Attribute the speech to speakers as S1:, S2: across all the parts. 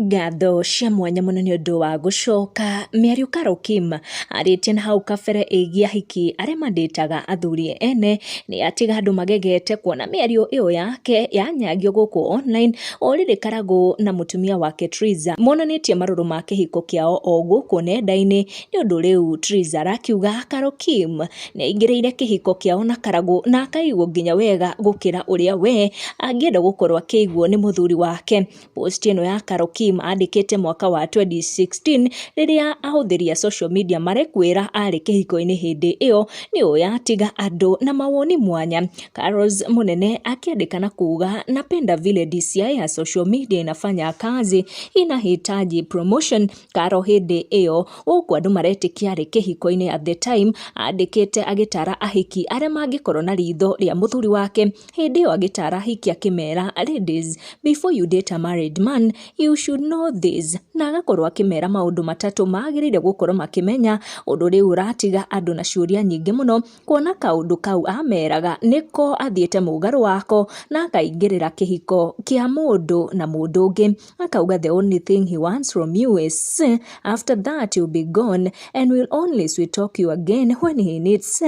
S1: Ngatho cia mwanya mũno nĩ ũndũ wa gũcoka. Mĩario Carol Kim arĩtie na hau kabere ĩgiĩ ahiki arĩa mandĩtaga athuri ene nĩ atiga andũ magegete kuona mĩario ĩyo yake yanyagio gũkũ online. O rĩrĩ Karagũ na mũtumia wake Triza monanĩtie marũrũ ma kĩhiko kĩao o gũkũ nenda-inĩ, nĩ ũndũ rĩu Triza arakiuga Carol Kim nĩ aingĩrĩire kĩhiko kĩao na Karagũ na akaiguo nginya wega gũkĩra ũrĩa we angĩenda gũkorwo akĩiguo nĩ mũthuri wake. Post ĩno ya Carol Kim andĩkĩte mwaka wa 2016 rĩrĩa ahũthĩri a social media marekwĩra arĩ kĩhiko-inĩ hĩndĩ ĩyo nĩyo yatiga andũ na mawoni mwanya. Carol's mũnene akĩandĩka na kuga, "Napenda vile DCI ya social media inafanya kazi, inahitaji promotion." Carol hĩndĩ ĩyo gũkũ andũ maretĩkia arĩ kĩhiko-inĩ at the time, andĩkĩte agĩtara ahiki arĩa mangĩkorwo na ritho rĩa mũthuri wake. Hĩndĩ ĩyo agĩtara ahiki akĩmera, "Ladies, before you date a married man, you should know this," na agakorwo akĩmera maũndũ matatũ magĩrĩire gũkorwo makĩmenya, ũndũ rĩu ũratiga andũ na ciũria nyingĩ mũno kuona kaũndũ kau ameraga nĩko athiĩte mũgarũ wako na akaingĩrĩra kĩhiko kĩa mũndũ na mũndũ ũngĩ. Akauga, "The only thing he wants from you is, after that you'll be gone and will only sweet talk you again when he needs.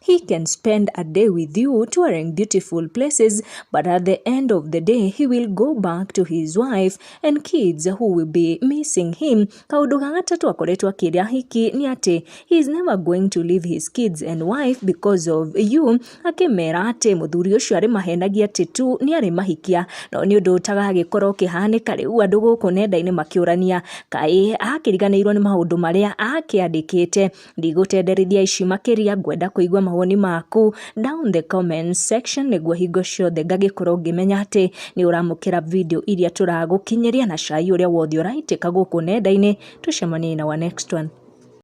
S1: He can spend a day with you touring beautiful places, but at the end of the day he will go back to his wife and kids who will be missing him." Kaũndũ ga gatatũ akoretwo akĩra ahiki nĩ atĩ he is never going to leave his kids and wife because of you, akĩmera atĩ mũthuri ũcio arĩ mahenagia atĩ tu nĩ arĩ mahikia, no nĩ ũndũ ũtagagĩkorwo ũkĩhanĩka. Rĩu andũ gũkũ nenda-inĩ makĩũrania kaĩ akĩriganĩirwo nĩ maũndũ marĩa akĩandĩkĩte. Ndigũtenderithia ici makĩria, ngwenda kũigua mawoni maku down the comment section nĩguo hingo ciothe ngagĩkorwo ngĩmenya atĩ nĩ ũramũkĩra video iria tũragũkinyĩria na cai ũrĩa wothe ũraitĩka gũkũ nenda-inĩ. Tũcemanie na wa next one.